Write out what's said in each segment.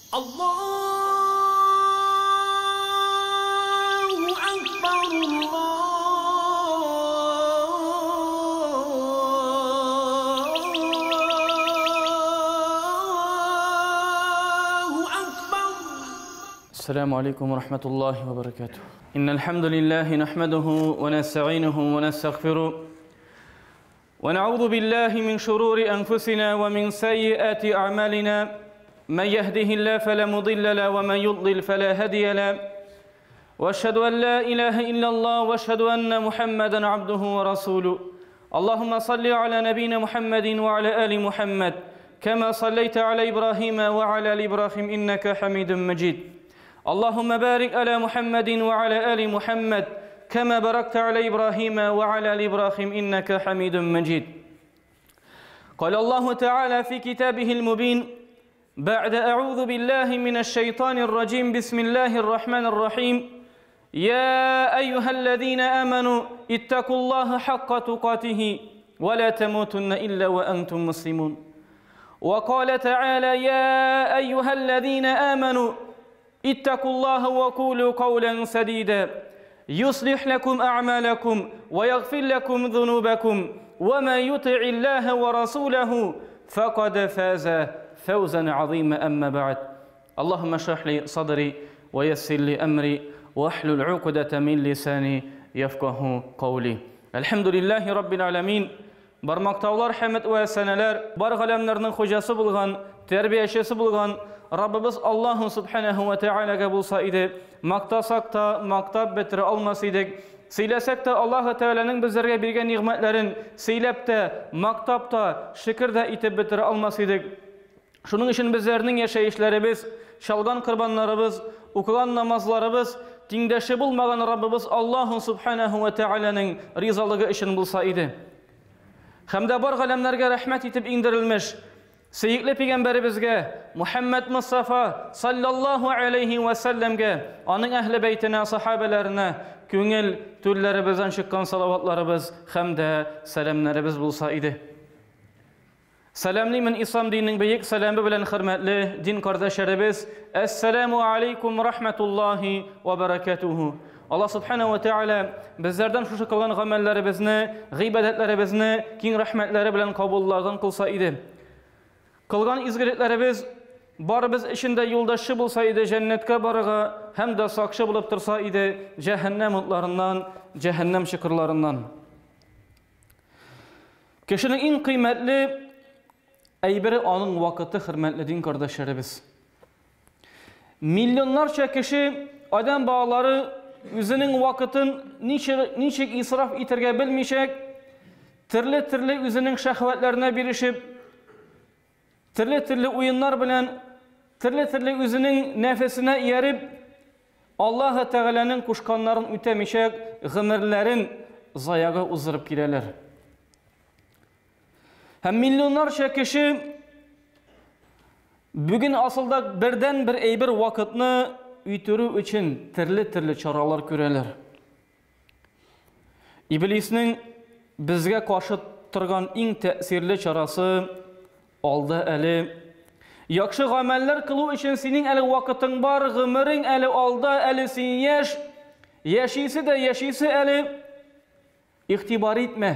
الله أكبر الله أكبر. السلام عليكم ورحمة الله وبركاته. إن الحمد لله نحمده ونستعينه ونستغفره ونعوذ بالله من شرور أنفسنا ومن سيئات أعمالنا. من يهده الله فلا مضل له ومن يضلل فلا هادي له. وأشهد أن لا إله إلا الله وأشهد أن محمدا عبده ورسوله. اللهم صل على نبينا محمد وعلى آل محمد كما صليت على إبراهيم وعلى آل إبراهيم إنك حميد مجيد. اللهم بارك على محمد وعلى آل محمد كما باركت على إبراهيم وعلى آل إبراهيم إنك حميد مجيد. قال الله تعالى في كتابه المبين بعد أعوذ بالله من الشيطان الرجيم، بسم الله الرحمن الرحيم: يا أيها الذين آمنوا اتقوا الله حق تقاته ولا تموتن إلا وأنتم مسلمون. وقال تعالى: يا أيها الذين آمنوا اتقوا الله وقولوا قولا سديدا يصلح لكم أعمالكم ويغفر لكم ذنوبكم ومن يطع الله ورسوله فقد فاز فوزا عظيما. أما بعد، اللهم اشرح لي صدري ويسر لي أمري واحلل عقدة من لساني يفقه قولي. الحمد لله رب العالمين. Бар мактаулар, хәмд вә сәнәләр бар галәмнәрнең хуҗасы булган, тәрбиячесе булган Раббыбыз Аллаһу субханаһу ва тәгаләгә булса иде. Мактасак та мактап бетерә алмас идек. Сөйләсәк тә Аллаһу Тәгаләнең безләргә биргән нигъмәтләрен сөйләп тә, мактап та, шөкер дә итеп бетерә алмас идек. Шуның өчен безләрнең яшәешләребез, чалган корбаннарыбыз, укыган намазларыбыз тиңдәше булмаган Раббыбыз Аллаһу субханаһу ва тәгаләнең ризалыгы өчен булса иде. Һәм дә бар галәмнәргә рәхмәт итеп иңдерелмеш сөекле пәйгамбәребезгә Мухаммад Мустафа саллаллаһу алейхи ва сәлләмгә, аның әһле бәйтенә, сахабәләренә күңел түрләребездән чыккан салаватларыбыз һәм дә сәламнәребез булса иде. Сәламлимен ислам диненең бөек сәламе белән хөрмәтле дин кардәшләребез. Әссәламу алейкум рахматуллаһи ва баракатуху. Аллаһ субханаһу ва тааля безләрдән шушы кылган гамәлләребезне, гыйбадәтләребезне киң рәхмәтләре белән кабуллардан кылса иде. Кылган изгелекләребез барыбыз өчен дә юлдашы булса иде, җәннәткә барырга һәм дә сакчы булып торса иде җәһәннәм утларыннан, җәһәннәм чокырларыннан. Кешенең иң кыйммәтле әйбере аның вакыты, хөрмәтле дин кардәшләребез. Миллионнарча кеше, адәм балалары үзенең вакытын ничек исраф итәргә белмичә, төрле-төрле үзенең шәһвәтләренә бирешеп, төрле-төрле уеннар белән, төрле-төрле үзенең нәфесенә ияреп, Аллаһ Тәгаләнең кушканнарын үтәмичә, гомерләрен заяга уздырып киләләр. Һәм миллионнарча кеше бүген асылда бердән бер әйбер вакытны үтерү өчен төрле-төрле чаралар күрәләр. Иблиснең безгә каршы торган иң тәэсирле чарасы алда әле. Яхшы гамәлләр кылу өчен синең әле вакытың бар, гомерең әле алда, әле син яшь, яшисе дә яшисе әле. Игътибар итмә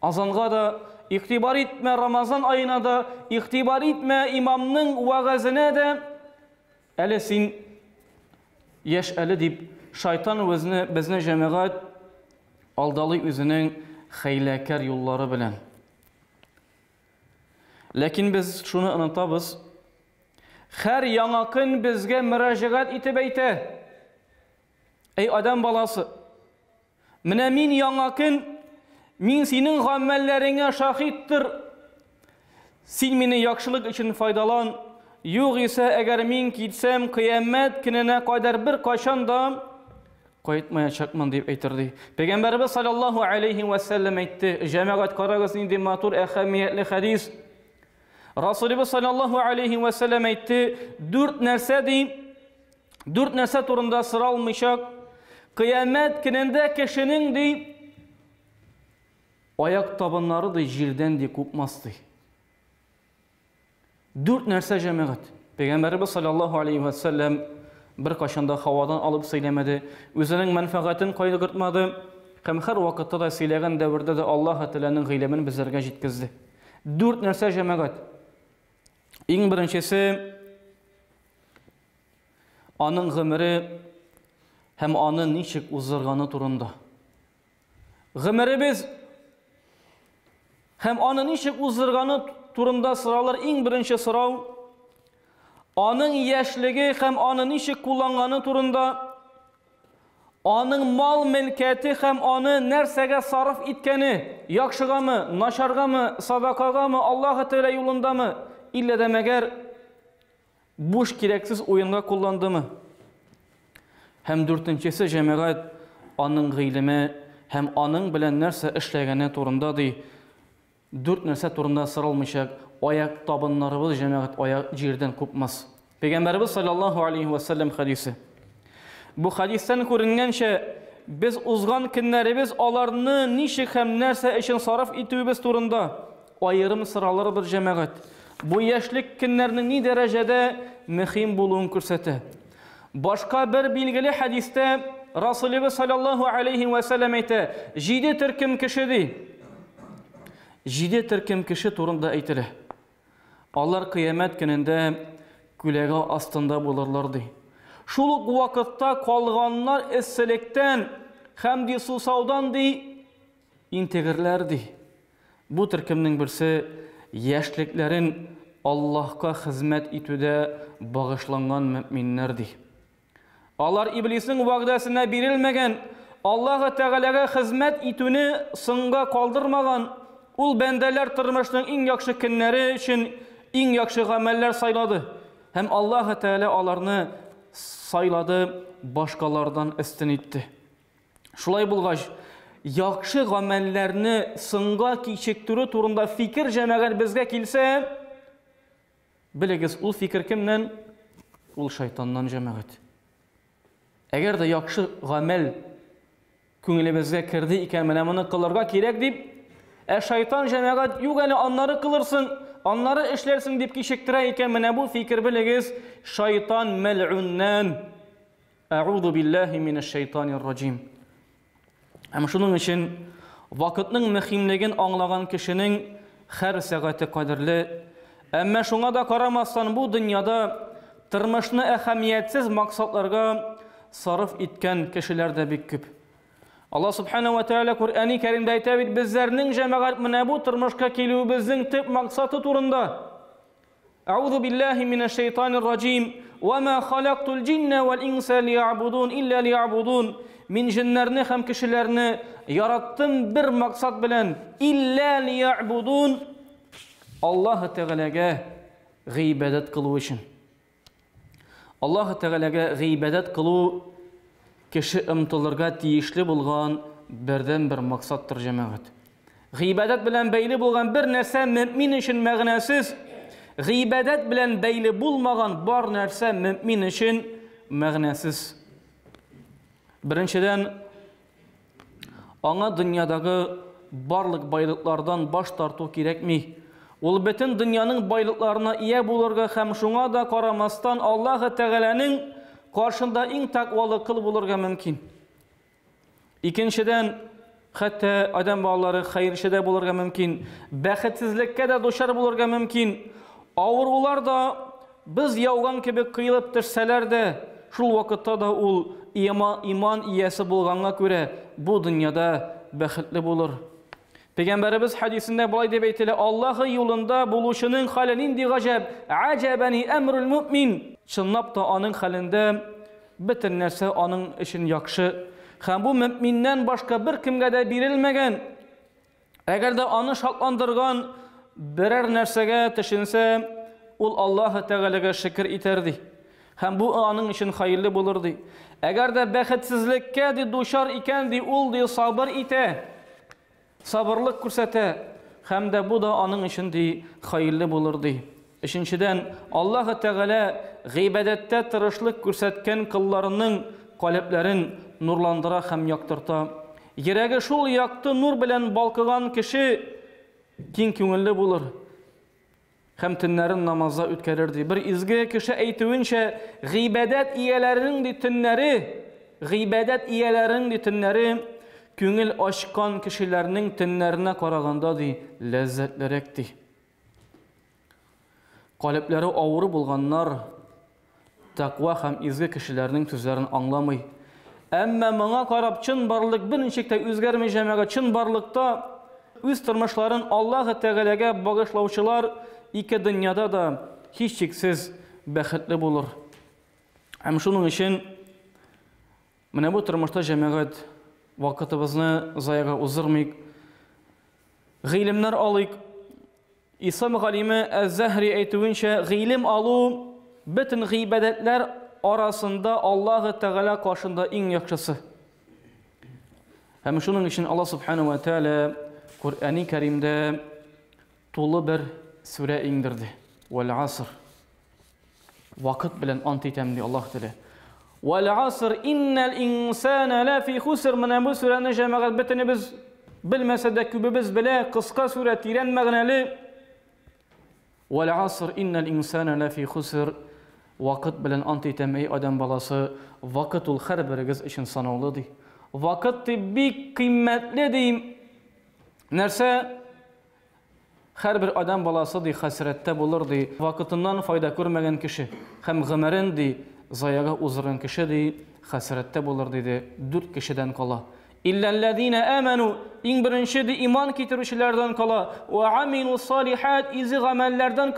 азанга да, игътибар итмә Рамазан аена да, игътибар итмә имамның вәгазенә дә. Әле син яшь әле дип шайтан үзне безне җәмәгать алдалый үзенең хәйләкәр юллары белән. Ләкин без шуны онытабыз. Һәр яңа көн безгә мөрәҗәгать итеп әйтә: Эй адам баласы, менә мин яңа көн, мин синең гамәлләреңә шаһиттыр. Син мине яхшылык өчен файдалан. Югыйсә, әгәр мин китсәм, кыямәт көненә кадәр бер кайчан да кайтмаячакмын, дип әйтер ди. Пәйгамбәребез саллаллаһу алейхи ва сәлләм әйтте. Җәмәгать, карагыз, нинди матур, әһәмиятле хәдис. Расулыбыз саллаллаһу алейхи ва сәлләм әйтте: дүрт нәрсә ди, дүрт нәрсә турында соралмыйча, кыямәт көнендә кешенең ди аяк табаннары ди җирдән ди купмас ди. Дүрт нәрсә, җәмәгать. Пәйгамбәребез саллаллаһу алейһи вә сәлләм беркайчан да һавадан алып сөйләмәде, үзенең мәнфәгатен кайгыртмады һәм һәрвакытта да сөйләгән дәвердә дә Аллаһы Тәгаләнең гыйлемен безләргә җиткезде. Дүрт нәрсә, җәмәгать. Иң беренчесе аның гомере һәм аны ничек уздырганы турында. Гомеребез һәм аны ничек уздырганы турында соралыр. Иң беренче сорау аның яшьлеге һәм аны ничек кулланганы турында, аның мал мөлкәте һәм аны нәрсәгә сарыф иткәне, яхшыгамы, начаргамы, садакагамы, Аллаһы Тәгалә юлындамы, иллә дә мәгәр Буш кирәксез уенга кулландымы? Һәм дүртенчесе җәмәгать аның гыйлеме һәм аның белән нәрсә эшләгәне турында ди. Дүрт нәрсә турында соралмыйча аяк табыннарыбыз җәмәгать аяк җирдән купмас. Пәйгамбәребез саллаллаһу алейһи ва сәлләм хәдисе. Бу хәдистән күренгәнчә, без узган көннәребез аларны ничек һәм нәрсә өчен сарыф итүебез турында аерым соралырбыз, җәмәгать. Бу яшьлек көннәрнең ни дәрәҗәдә мөһим булуын күрсәтә. Башка бер билгеле хәдистә Расулебез саллаллаһу алейһи вә сәлләм әйтә, җиде төркем кеше ди. Җиде төркем кеше турында әйтелә. Алар кыямәт көнендә күләгә астында булырлар ди. Шул ук вакытта калганнар эсселектән һәм ди сусаудан ди интегерләр ди. Бу төркемнең берсе яшьлекләрен Аллаһка хезмәт итүдә багышланган мөэминнәр ди. Алар Иблиснең вәгъдәсенә бирелмәгән, Аллаһы Тәгаләгә хезмәт итүне соңга калдырмаган, ул бәндәләр тормышның иң яхшы көннәре өчен иң яхшы гамәлләр сайлады һәм Аллаһы Тәгалә аларны сайлады, башкалардан өстен итте. Шулай булгач, яхшы гамәлләрне соңга кичектерү турында фикер җәмәгать безгә килсә, белегез, ул фикер кемнән? Ул шайтаннан җәмәгать. Әгәр дә яхшы гамәл күңелебезгә керде икән, менә моны кылырга кирәк дип, ә шайтан җәмәгать юк әле аннары кылырсың, аннары эшләрсең дип кичектерә икән, менә бу фикер белегез, шайтан мәл'уннән. Әгъузу биллаһи минәш шайтанир раҗим. Һәм шуның өчен вакытның мөһимлеген аңлаган кешенең һәр сәгате кадерле. Әмма шуңа да карамастан бу дөньяда тормышны әһәмиятсез максатларга сарыф иткән кешеләр дә бик күп. Алла Субхана ва Тәгалә Коръәни Кәримдә әйтә бит, безләрнең җәмәгать менә бу тормышка килүебезнең төп максаты турында. Әгъузу биллаһи минәш шәйтанир раҗим. Ва ма халактул җиннә вәл инса лиябудун илля лиябудун. Мин җеннәрне һәм кешеләрне яраттым бер максат белән, илля лиябудун. Аллаһ Тәгаләгә гыйбадәт кылу өчен. Аллаһ Тәгаләгә гыйбадәт кылу кеше омтылырга тиешле булган бердән-бер максаттыр, җәмәгать. Гыйбадәт белән бәйле булган бер нәрсә мөэмин өчен мәгънәсез, гыйбадәт белән бәйле булмаган бар нәрсә мөэмин өчен мәгънәсез. Беренчедән, Аңа дөньядагы барлык байлыклардан баш тарту кирәкми. Ул бөтен дөньяның байлыкларына ия булырга һәм шуңа да карамастан Аллаһы Тәгаләнең каршында иң тәкъвалы кол булырга мөмкин. Икенчедән, хәтта адәм балалары хәерче дә булырга мөмкин, бәхетсезлеккә дә дучар булырга мөмкин. Авырулар да Боз яуган кебек коелып төшсәләр дә, шул вакытта да ул иман иясе булганга күрә, бу дөньяда бәхетле булыр. Пәйгамбәребез хәдисендә болай дип әйтелә, Аллаһы юлында булучының хәле нинди гаҗәп, Аҗәбәни әмрул мөмин. Чынлап та аның хәлендә бөтен нәрсә аның өчен яхшы. Һәм бу мөминнән башка беркемгә дә бирелмәгән. Әгәр дә аны шатландырган берәр нәрсәгә төшенсә, ул Аллаһы Тәгаләгә шөкер итәр ди. Һәм бу аның өчен хәерле булыр ди. Әгәр дә бәхетсезлеккә ди дучар икән ди, ул ди сабыр итә. Сабырлык күрсәтә. Һәм дә бу да аның өчен ди хәерле булыр ди. Өченчедән, Аллаһы Тәгалә гыйбадәттә тырышлык күрсәткән колларының калебләрен нурландыра һәм яктырта. Йөрәге шул якты нур белән балкыган кеше киң күңелле булыр. Һәм төннәрен намазда үткәрер ди. Бер изге кеше әйтүенчә, гыйбадәт ияләренең ди төннәре, гыйбадәт ияләренең ди төннәре күңел ачкан кешеләрнең төннәренә караганда ди ләззәтлерәк ди. Калебләре авыру булганнар тәкъва һәм изге кешеләрнең сүзләрен аңламый. Әмма моңа карап чынбарлык берничек тә үзгәрми җәмәгать. Чынбарлыкта үз тормышларын Аллаһы Тәгаләгә багышлаучылар ике дөньяда да һичшиксез бәхетле булыр. Һәм шуның өчен менә бу тормышта җәмәгать вакытыбызны заяга уздырмыйк. Гыйлемнәр алыйк. Ислам галиме Әз-Заһри әйтүенчә, гыйлем алу бөтен гыйбадәтләр арасында Аллаһы Тәгалә каршында иң яхшысы. Һәм шуның өчен Аллаһ Субхану ва Тәгалә Коръәни Кәримдә тулы бер сүрә иңдерде. Вәл аср. Вакыт белән ант итәм, ди Аллаһ Тәгалә. Вәл аср иннәл инсана лафи хуср. Менә бу сүрәне җәмәгать бөтенебез белмәсә дә күбебез белә. Кыска сүрә, тирән мәгънәле. Вәл аср иннәл инсана лафи хуср. Вакыт белән ант итәм, эй адәм баласы, вакыт ул һәрберегез өчен санаулы ди. Вакыт дип бик кыйммәтле ди. Нәрсә? Һәрбер адәм баласы, ди, хәсрәттә булыр, ди, вакытыннан файда күрмәгән кеше һәм гомерен, ди, заяга уздырган кеше, ди, хәсрәттә булыр, диде, дүрт кешедән кала. Илләлләзинә әмәну, иң беренче, ди, иман китерүчеләрдән кала, вә амилу салихат, изге гамәлләрдән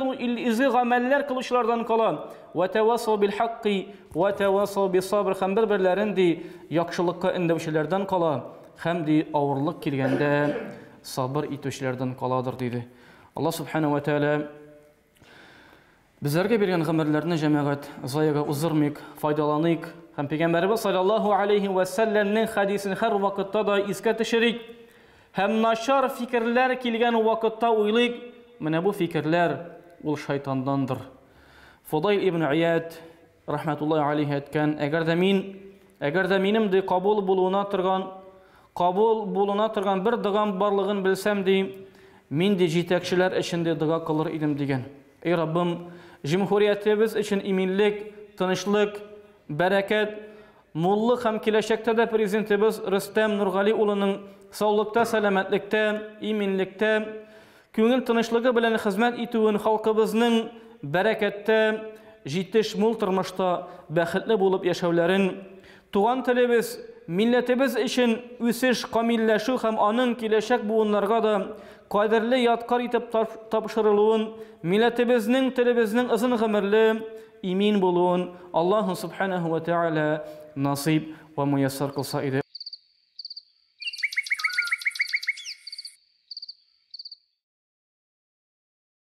изге гамәлләр кылучылардан кала, вә тәвасау бил хакки, вә тәвасау бис сабр, һәм бер-берләрен, ди, яхшылыкка өндәүчеләрдән кала, һәм, ди, авырлык килгәндә сабыр итүчеләрдән каладыр, диде. Алла Субхану ва Тәгалә безләргә биргән гомерләрне җәмәгать заяга уздырмыйк, файдаланыйк һәм Пәйгамбәребез саллаллаһу алейхи ва сәлләмнең хәдисен һәр вакытта да искә төшерик һәм начар фикерләр килгән вакытта уйлыйк, менә бу фикерләр ул шайтандандыр. Фудайль ибн Ияд рәхмәтуллаһи алейһи әйткән, әгәр дә мин, әгәр дә минем ди кабул булуына торган, кабул булуына торган бер догам барлыгын белсәм ди, мин ди җитәкчеләр өчен ди дога кылыр идем дигән. Эй Раббым, җөмһүриятебез өчен иминлек, тынычлык, бәрәкәт, муллык һәм киләчәктә дә президентыбыз Рөстәм Нургали улының саулыкта, сәламәтлектә, иминлектә, Күңел тынычлыгы белән хезмәт итүен, халкыбызның бәрәкәттә, җитеш, мул тормышта бәхетле булып яшәүләрен, туган телебез, милләтебез өчен үсеш, камилләшү һәм аның киләчәк буыннарга да кадерле ядкарь итеп тапшырылуын, милләтебезнең, телебезнең озын гомерле, имин булуын Аллаһу Субханаһу ва Тәгалә насыйп вә муяссар кылса иде.